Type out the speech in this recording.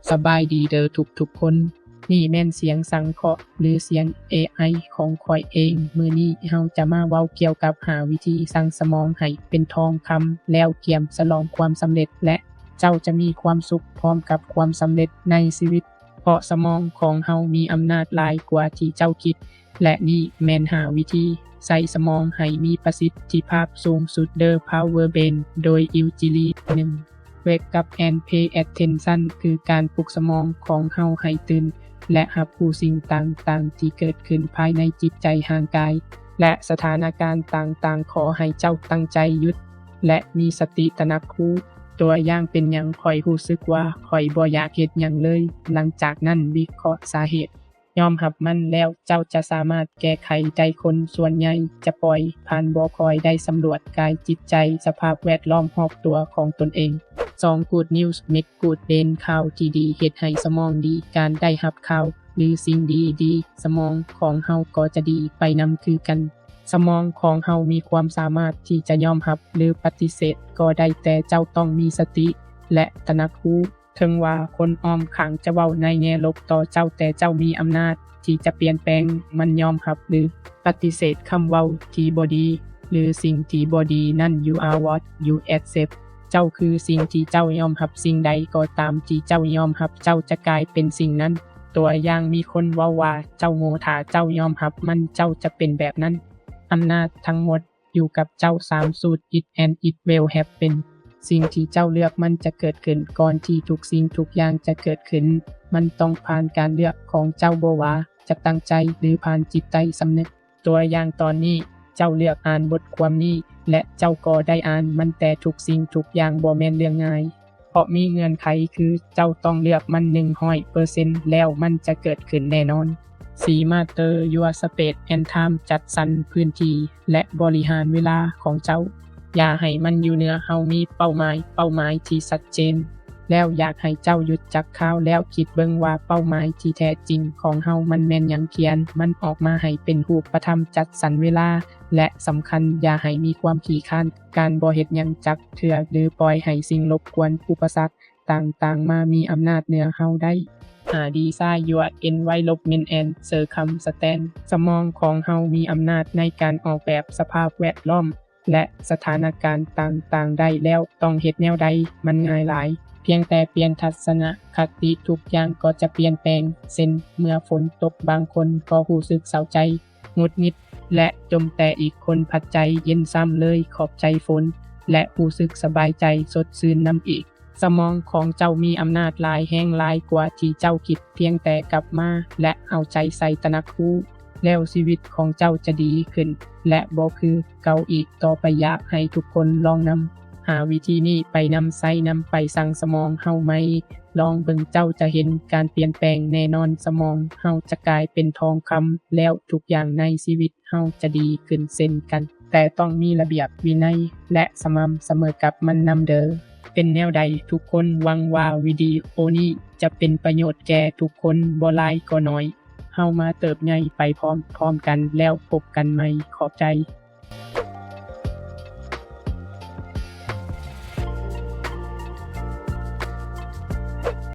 ສະບາຍດີເດີທຸກໆຄົນ. ນີ້ແມ່ນສຽງສັງເຄາະ ຫຼື ສຽງ ເອໄອ ຂອງຂ້ອຍເອງ. ມື້ນີ້ເຮົາຈະມາເວົ້າກ່ຽວກັບຫ້າວິທີສ້າງສະໝອງໃຫ້ເປັນທອງຄຳ ແລ້ວກຽມສະຫຼອງຄວາມສຳເລັດ ແລະ ເຈົ້າຈະມີຄວາມສຸກພ້ອມກັບຄວາມສຳເລັດໃນຊີວິດ. ເພາະສະໝອງຂອງເຮົາມີອຳນາດຫຼາຍກວ່າທີ່ເຈົ້າຄິດ ແລະ ນີ້ແມ່ນຫ້າວິທີໃຊ້ສະໝອງໃຫ້ມີປະສິດທິພາບສູງສຸດເດີ Power Brain ໂດຍ Eugene. ໜຶ່ງ Wake Up and Pay Attention ຄືການປຸກສະໝອງຂອງເຮົາໃຫ້ຕື່ນ ແລະ ຮັບຮູ້ສິ່ງຕ່າງໆທີ່ເກີດຂຶ້ນພາຍໃນຈິດໃຈ, ຮ່າງກາຍ ແລະ ສະຖານະການຕ່າງໆ. ຂໍໃຫ້ເຈົ້າຕັ້ງໃຈຢຸດ ແລະ ມີສະຕິຕະໜັກຮູ້. ຕົວຢ່າງເປັນຫຍັງຂ້ອຍຮູ້ສຶກວ່າຂ້ອຍບໍ່ຢາກເຮັດຫຍັງເລີຍ? ຫຼັງຈາກນັ້ນວິເຄາະສາເຫດ, ຍອມຮັບມັນ ແລ້ວເຈົ້າຈະສາມາດແກ້ໄຂໄດ້. ຄົນສ່ວນໃຫຍ່ຈະປ່ອຍຜ່ານ, ບໍ່ຄ່ອຍໄດ້ສຳຫຼວດກາຍ, ຈິດໃຈ, ສະພາບແວດລ້ອມຮອບຕົວຂອງຕົນເອງ. ສອງ Good News Make Good Day. ຂ່າວທີ່ດີເຮັດໃຫ້ສະໝອງດີ. ການໄດ້ຮັບຂ່າວ ຫຼື ສິ່ງດີໆ, ສະໝອງຂອງເຮົາກໍຈະດີໄປນຳຄືກັນ. ສະໝອງຂອງເຮົາມີຄວາມສາມາດທີ່ຈະຍອມຮັບ ຫຼື ປະຕິເສດກໍໄດ້, ແຕ່ເຈົ້າຕ້ອງມີສະຕິ ແລະ ຕະໜັກຮູ້. ເຖິງວ່າຄົນອ້ອມຂ້າງຈະເວົ້າໃນແງ່ລົບຕໍ່ເຈົ້າ, ແຕ່ເຈົ້າມີອຳນາດທີ່ຈະປ່ຽນແປງມັນ, ຍອມຮັບ ຫຼື ປະຕິເສດຄຳເວົ້າທີ່ບໍ່ດີ ຫຼື ສິ່ງທີ່ບໍ່ດີນັ້ນ. You are what you accept. ເຈົ້າຄືສິ່ງທີ່ເຈົ້າຍອມຮັບ. ສິ່ງໃດກໍຕາມທີ່ເຈົ້າຍອມຮັບ, ເຈົ້າຈະກາຍເປັນສິ່ງນັ້ນ. ຕົວຢ່າງ, ມີຄົນເວົ້າວ່າເຈົ້າໂງ່. ຖ້າເຈົ້າຍອມຮັບມັນ, ເຈົ້າຈະເປັນແບບນັ້ນ. ອຳນາດທັງໝົດຢູ່ກັບເຈົ້າ. ສາມ Choose it and it will happen. ສິ່ງທີ່ເຈົ້າເລືອກມັນຈະເກີດຂຶ້ນ. ກ່ອນທີ່ທຸກສິ່ງທຸກຢ່າງຈະເກີດຂຶ້ນ, ມັນຕ້ອງຜ່ານການເລືອກຂອງເຈົ້າ, ບໍ່ວ່າຈະຕັ້ງໃຈ ຫຼື ຜ່ານຈິດໃຕ້ສຳນຶກ. ຕົວຢ່າງ, ຕອນນີ້ເຈົ້າເລືອກອ່ານບົດຄວາມນີ້ ແລະ ເຈົ້າກໍໄດ້ອ່ານມັນ, ແຕ່ທຸກສິ່ງທຸກຢ່າງບໍ່ແມ່ນເລື່ອງງ່າຍ. ເພາະມີເງື່ອນໄຂ ຄືເຈົ້າຕ້ອງເລືອກມັນໜຶ່ງຮ້ອຍເປີເຊັນ ແລ້ວມັນຈະເກີດຂຶ້ນແນ່ນອນ. ສີ່ Master Your Space and Time. ຈັດສັນພື້ນທີ່ ແລະ ບໍລິຫານເວລາຂອງເຈົ້າ. ຢ່າໃຫ້ມັນຢູ່ເໜືອເຮົາ. ມີເປົ້າໝາຍ, ເປົ້າໝາຍທີ່ຊັດເຈນ. ແລ້ວຢາກໃຫ້ເຈົ້າຢຸດຈັກຄາວ ແລ້ວຄິດເບິ່ງວ່າເປົ້າໝາຍທີ່ແທ້ຈິງຂອງເຮົາມັນແມ່ນຫຍັງ. ຂຽນມັນອອກມາໃຫ້ເປັນຮູບປະທຳ. ຈັດສັນເວລາ ແລະ ສຳຄັນ, ຢ່າໃຫ້ມີຄວາມຂີ້ຄ້ານ, ການບໍ່ເຮັດຫຍັງຈັກເທື່ອ ຫຼື ປ່ອຍໃຫ້ສິ່ງລົບກວນ, ອຸປະສັກຕ່າງໆ ມາມີອຳນາດເໜືອເຮົາໄດ້. ຫ້າ Design Your Environment and Circumstance. ສະໝອງຂອງເຮົາມີອຳນາດໃນການອອກແບບສະພາບແວດລ້ອມ ແລະ ສະຖານະການຕ່າງໆໄດ້ແລ້ວ. ຕ້ອງເຮັດແນວໃດ? ມັນງ່າຍຫຼາຍ. ພຽງແຕ່ປ່ຽນທັດສະນະຄະຕິ, ທຸກຢ່າງກໍຈະປ່ຽນແປງ. ເຊັ່ນ, ເມື່ອຝົນຕົກ, ບາງຄົນກໍຮູ້ສຶກເສົ້າໃຈ, ຫງຸດຫງິດ ແລະ ຈົ່ມ, ແຕ່ອີກຄົນພັດໃຈເຢັນຊ່ຳເລີຍ, ຂອບໃຈຝົນ ແລະ ຮູ້ສຶກສະບາຍໃຈ, ສົດຊື່ນນຳອີກ. ສະໝອງຂອງເຈົ້າມີອຳນາດຫຼາຍແຮງ, ຫຼາຍກວ່າທີ່ເຈົ້າຄິດ. ພຽງແຕ່ກັບມາ ແລະ ເອົາໃຈໃສ່, ຕະໜັກຮູ້, ແລ້ວຊີວິດຂອງເຈົ້າຈະດີຂຶ້ນ ແລະ ບໍ່ຄືເກົ່າອີກຕໍ່ໄປ. ຢາກໃຫ້ທຸກຄົນລອງນຳຫ້າວິທີນີ້ໄປນຳໃຊ້, ນຳໄປສັ່ງສະໝອງເຮົາໃໝ່. ລອງເບິ່ງ, ເຈົ້າຈະເຫັນການປ່ຽນແປງແນ່ນອນ. ສະໝອງເຮົາຈະກາຍເປັນທອງຄຳ, ແລ້ວທຸກຢ່າງໃນຊີວິດເຮົາຈະດີຂຶ້ນເຊັ່ນກັນ. ແຕ່ຕ້ອງມີລະບຽບວິໄນ ແລະ ສະໝ່ຳສະເໝີກັບມັນນຳເດີ. ເປັນແນວໃດທຸກຄົນ? ຫວັງວ່າວິດີໂອນີ້ຈະເປັນປະໂຫຍດແກ່ທຸກຄົນ, ບໍ່ຫຼາຍກໍໜ້ອຍ. ເຮົາມາເຕີບໃຫຍ່ໄປພ້ອມໆກັນ, ແລ້ວພົບກັນໃໝ່. ຂອບໃຈ.